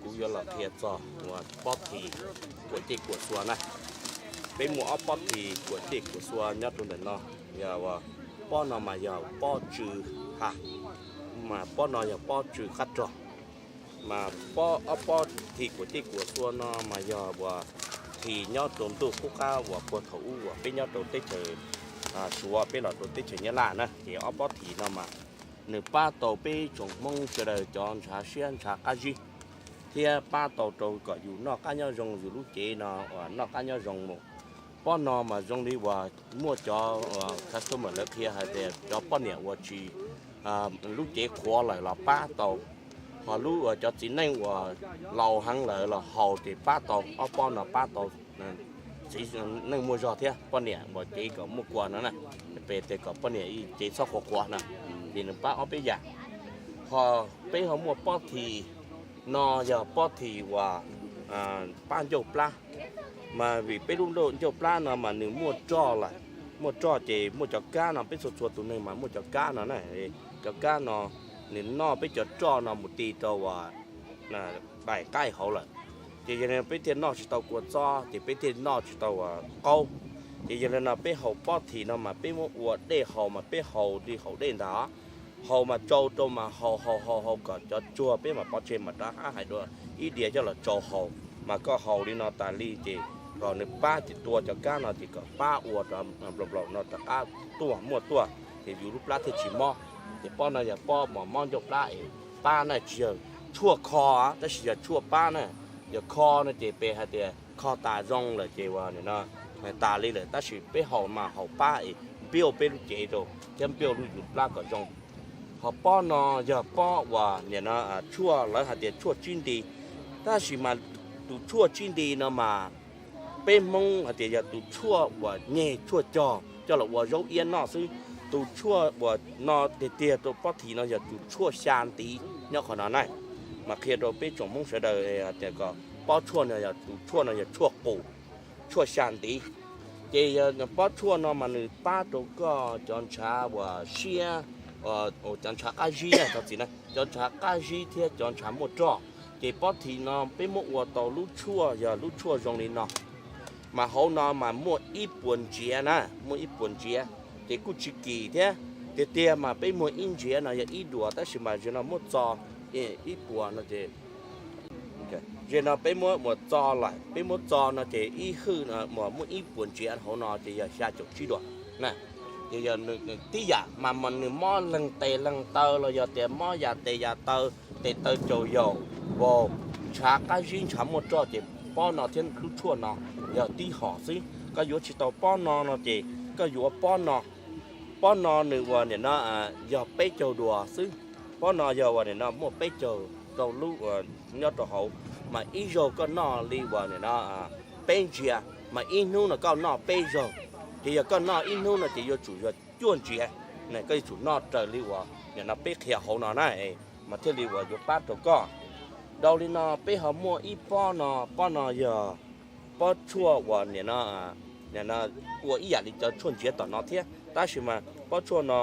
Kuv yuav los qhia txog uas pob thim kuam cej kuam xua na. Peb muaj ob pob thim kuam cej kuam xua nyob rau ntawm no. Yog pob no mas yog pob tsw ha, mas pob no yog pob tsw qab rog. Mas ob pob thim kuam cej kuam xua no mas yog uas thim nyob rau ntuj qub qab uas puag thaum ub uas peb nyob rau teb chaws Suav peb los rau teb chaws Nyab Laj na, ces ob pob thim no mas nws pab tau peb tsoom Hmoob sawv daws cov ntshav siab ntshav qab zib, thiab pab tau rau kom yus noj qab nyob zoo, yus lub cev no uas noj qab nyob zoo mus. Pob no mas zoo li uas muaj cov customer lawv qhia hais tias cov poj niam uas tsis, lub cev qhuav lawm los pab tau, ho lub uas cov txiv neej uas laus heev lawm los haus ces pab tau, ob pob no pab tau txiv neej muaj zog thiab poj niam uas cev kom muaj kua no na, peb tias kom poj niam cev txhob qhuav qhuav na, ces nws pab ob peb yam. Ho peb ho muaj pob thim no yog pob thim uas pab ncauj plab, mas vim peb lub ncauj plab no mas nws muaj roj lawm, muaj roj ces muaj cov kab no, peb txhua txhua tus neeg mas muaj cov kab no na, cov kab no nws noj peb cov roj no mus ti rau uas daim qaij hauv lawm, ces yog li peb thiaj noj tsis tau kua txob, ces peb thiaj noj tsis tau qaub. Ces yog li no peb haus pob thim no mas peb muab ua dej haus mas peb haus li haus dej ntag, haus mas tsau rau mas haus haus haus haus kom cov tsuag peb mam pov tseg mam rov qab hais dua ib diav coj los tsau haus. Mas koj haus li no tas li ces kom nws pab ces tua cov kab no ces kom pab ua rau nplaum nplaum no rov qab tuaj muaj tuaj ces yus lub plab thiaj tsis mob. Ces pob no yog pob mos mob ncauj plab es pab na, tsis yog tshuaj kho, tab sis yog tshuaj pab na. Yog kho no ces peb hais tias kho tas zoo lawm ces uas nim no tas li lawm, tab sis peb haus mas haus pab es npiuj peb lub cev rau thiab npiuj lub yus plab kom zoo. Ho pob no yog pob uas nim no tshuaj, lawv hais tias tshuaj tsib nti, tab sis mas tus tshuaj tsib nti no mas peb Hmoob hais tias yog tus tshuaj uas nyeg tshuaj cog coj los ua zaub iab noj xwb. Tus tshuaj uas no tiag tiag rau pob thim no yog tus tshuaj xya ntiv nyob qhov no na. Mas qhia rau peb tsoom Hmoob sawv daws hais tias kom pob tshuaj no yog tus tshuaj no yog tshuaj qus, tshuaj xya ntiv. Ces pob tshuaj no mas nws pab rau koj cov ntshav uas siab, cov ntshav qab zib na, thov txim na, cov ntshav qab zib thiab cov ntshav muaj roj. Ces pob thim no peb muab ua tau lub tshuaj, yog lub tshuaj zoo li no. Mas hauv no mas muaj ib puas ntsiav na, muaj ib puas ntsiav, ces kuj tsis kim thiab. Tiag tiag mas peb muag ib ntsiav no yog ib duas, tab sis mas zaum no muab txo ib puas no ces, zaum no peb muab ua txo lawm, peb muab txo no ces ib hwj no muaj ib puas ntsiav hauv no ces yog xya caum tsib duas na. Ces yog tib yam mas nws mob leeg tes leeg taw los yog tias mob yam tes yam taw, tes taw caum yaum, vau, ntshav qab zib ntshav muaj roj ces pob no thiab lub tshuaj no yog tib hom xwb. Koj yuav tsis tau pob no no ces koj yuav pob no. Pob no nws uas nim no yog peb caug duas xwb. Pob no yog uas nim no muaj peb caug rau lub uas nyob rau hauv, mas ib zaug koj noj li uas nim no peb ntsiav, mas ib hnub no koj noj peb zaug. Ces yog koj noj ib hnub no ces yuav tsum yog cuaj ntsiav, koj yuav tsum noj raws li uas nim no peb qhia hauv no na, mas thiaj li uas yuav pab rau koj. Dhau li no peb ho muaj ib pob no, pob no yog pob tshuaj uas nim no ua ib yam li cov tshuaj ntsiav tom no thiab, tab sis mas pob tshuaj no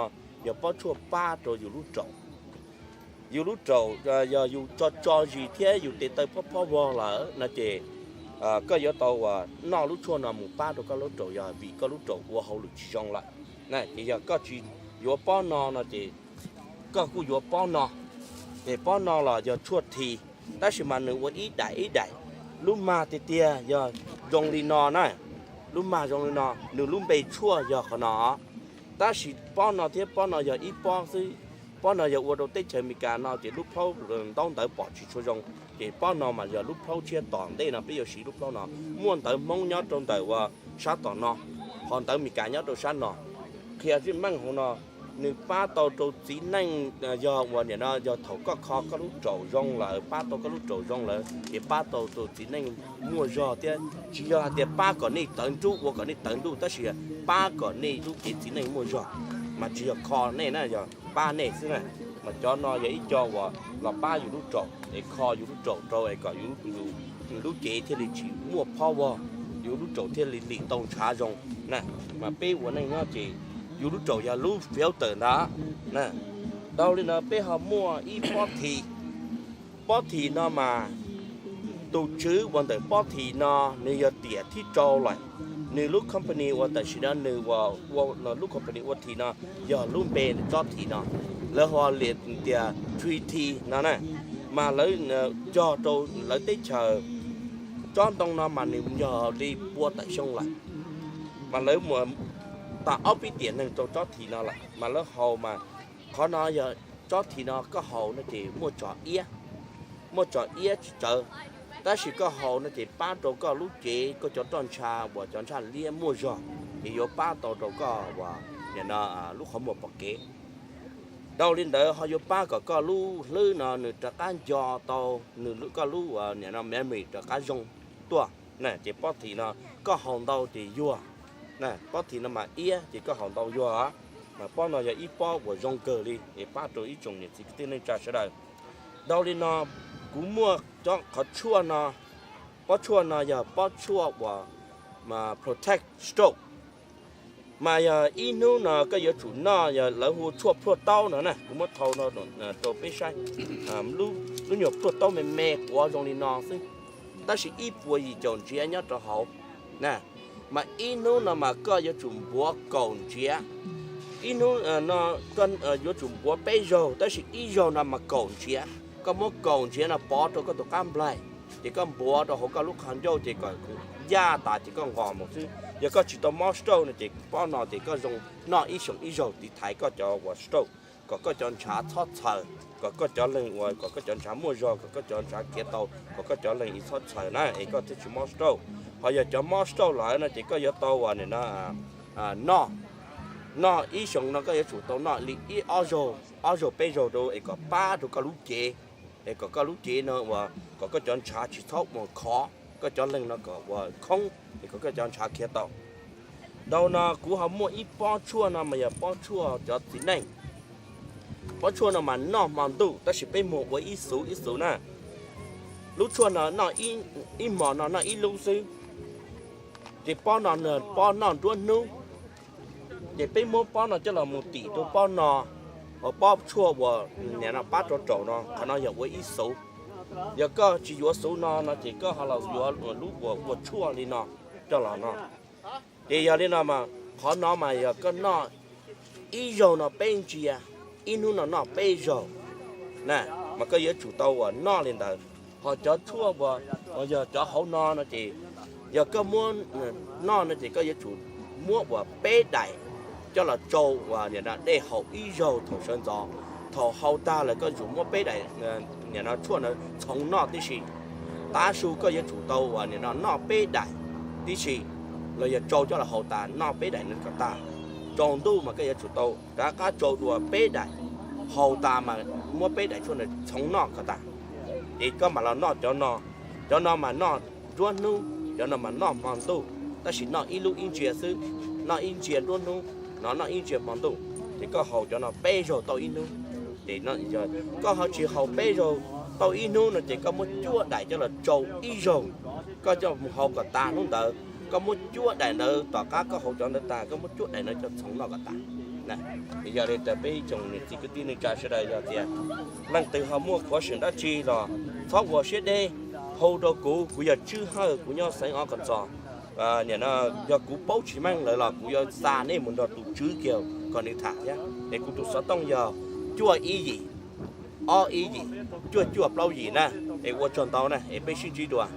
yog pob tshuaj pab rau yus lub raum. Yus lub raum, yog yus tso tso zis thiab yus tes taw phob phob vog lawm no ces koj yuav tau uas noj lub tshuaj no mus pab rau koj lub raum, yog vim koj lub raum ua hauj lwm tsis zoo lawm. Ces yog koj tsis yuav pob no no ces koj kuj yuav pob no. Ces pob no los yog tshuaj thim, tab sis mas nws ua ib daim ib daim. Lub mag tiag tiag yog zoo li no na, lub mag zoo li no, nws lub npe tshuaj yog qhov no. Tab sis pob no thiab pob no yog ib pob xwb. Pob no yog ua rau teb chaws Amelikas no ces lub plhaub ntaub ntawv pom tsis tshua zoo, ces pob no mas yog lub plhaub tshiab tom ntej no peb yuav siv lub plhaub no. Muaj ntawv Hmoob nyob rau ntawm uas sab tom no, ho ntawv Amelikas nyob rau sab no. Qhia zim meej hauv no, nws pab tau rau txiv neej, yog uas nim no yog thaum koj kho koj lub raum zoo lawm, pab tau koj lub raum zoo lawm ces pab tau rau txiv neej muaj zog thiab. Tsis yog hais tias pab kom nej tawv nruj, ua kom nej tawv nruj, tab sis pab kom nej lub cev txiv neej muaj zog, mas tsis yog kho nej na, yog pab nej xwb na. Mas cov no yog ib co uas los pab yus lub raum es kho yus lub raum rau es kom yus lub cev thiaj li tsis muaj phob vog, yus lub raum thiaj li lim tau ntshav zoo na. Mas peb ua neej nyob ces yus lub raum yog lub filter ntag na. Dhau li no peb ho muaj ib pob thim. Pob thim no mas Tus tswv uas ntawm pob thim no nws yog tiam thib rau lawm. Nws lub company uas tam sim no nws ua, lub company ua thim no yog lub npe tsob thim no, lawv ho liam tias Treaty no na, mas lawv cog rau lawv teb chaws. Tsob ntoo no mas nws yog li pua tawm xyoo lawm, mas lawv muas tag ob peb tiam neeg rau tsob thim no lawm mas lawv haus mas, qhov no yog tsob thim no koj haus no ces muaj tso iab, muaj tso iab tsis tsawv, tab sis koj haus no ces pab rau koj lub cev, koj cov roj ntsha uas cov ntsha liab muaj zog, ces yuav pab tau rau koj uas nim no lub qhov muag pom kev. Dhau li ntawd ho yuav pab kom koj lub hlwb no nws rov qab nco tau, nws koj lub uas nim no memory rov qab zoo tuaj. Ces pob thim no koj haus ntau ces yuag, pob thim no mas iab ces koj haus ntau yuag. Mas pob no yog ib pob uas zoo kawg li es pab rau ib tsoom niam txiv kwv tij neej tsa sawv daws. Dhau li no kuv muaj qhov tshuaj no, pob tshuaj no yog pob tshuaj uas protect stroke. Mas yog ib hnub no koj yuav tsum noj, yog lawv hu tshuaj plhuaj taub no na, kuv muab thau no rau peb saib. Lub nyuag plhuaj taub me me quav zoo li no xwb, tab sis ib puas yim caum ntsiav nyob rau hauv na. Mas ib hnub no mas koj yuav tsum npuav kaum ntsiav. Ib hnub no yuav tsum npuav peb zaug, tab sis ib zaug no mas kaum ntsiav. Koj muab kaum ntsiav no pov rau koj tus qab nplaig, ces koj npuav rau hauv koj lub qhov ncauj ces kom yaj tas ces koj nqos mus xwb. Yog koj tsis tau mob stroke no ces pob no ces koj zoo noj ib xyoos ib zaug tiv thaiv koj cov uas stroke, kom koj cov ntshav txhob txhaws, kom koj cov leeg uas kom koj cov ntshav muaj zog, kom koj cov ntshav khiav tau, kom koj cov leeg ib txhob txhaws na es koj thiaj tsis mob stroke. Ho yog cov mob stroke lawm no ces koj yuav tau uas nim no noj, noj ib xyoos no koj yuav tsum tau noj li ib ob zaug, ob zaug peb zaug rau es kom pab rau koj lub cev, es kom koj lub cev no uas kom koj cov ntshav tsis txhob mus khov, koj cov leeg no kom uas khoob es kom koj cov ntshav khiav tau. Dhau no kuv ho muaj ib pob tshuaj no mas yog pob tshuaj cov txiv neej. Pob tshuaj no mas noj hmo ntuj tab sis peb muag ua ib xuv ib xuv na. Lub tshuaj no noj ib hmos no noj ib lub xwb, ces pob no pob noj nruab hnub. Ces peb muab pob no coj los mus tim rau pob no, uas pob tshuaj uas nim no pab rau raum no, qhov no yog ua ib xuv. Yog koj tsis yuav xuv no no ces koj ho los yuav lub uas ua tshuaj li no coj los no. Ces yog li no mas qhov no mas yog koj noj ib zaug no peb ntsiav, ib hnub no noj peb zaug na, mas koj yuav tsum tau uas noj li ntawd. Ho cov tshuaj uas yog cov hauv no no ces yog koj muab noj no ces koj yuav tsum muab uas peb daim coj los tsau uas nim no dej haus ib zaug thaum sawv ntxov. Thaum haus tag lawm koj yuav tsum muab peb daim nim no tshuaj no txhoov noj tib si. Tav su koj yuav tsum tau uas nim no noj peb daim tib si, los yog tsau coj los haus tas noj peb daim no kom tag. Tsaus ntuj mas koj yuav tsum tau rov qab tsau dua peb daim, haus tas mas muab peb daim tshuaj no txhoov noj kom tag. Ces koj mam los noj cov no, cov no mas noj nruab hnub, cov no mas noj hmo ntuj, tab sis noj ib lub ib ntsiav xwb, noj ib ntsiav nruab hnub, no noj ib ntsiav hmo ntuj, ces koj haus cov no peb zaug tau ib hnub. Ces koj ho tsis haus peb zaug tau ib hnub no ces koj muab cuaj daim coj los tsau ib zaug, koj coj mus haus kom tas hnub ntawd, koj muab cuaj daim ntawd tom qab koj haus cov ntawd tag koj muab cuaj daim ntawd coj txhoov noj kom tas. Yog li ntawd peb ib tsoom niam txiv kwv tij neej tsa sawv daws yog tias leej twg ho muaj khuav xim dab tsi los txhob ua siab deb, hu rau kuv, kuv yog Tswb Hawj, kuv nyob xeev Ob Qos Ntxos. Nim no yog kuv paub tsis meej lawm los kuv yuav xa nej mus nrog tus tswv kiag kom nws tham thiab. Es kuv tus xov tooj yog cuaj ib yim, ob ib yim, cuaj cuaj plaub yim na. Es ua tsaug ntau na, es peb sib ntsib dua.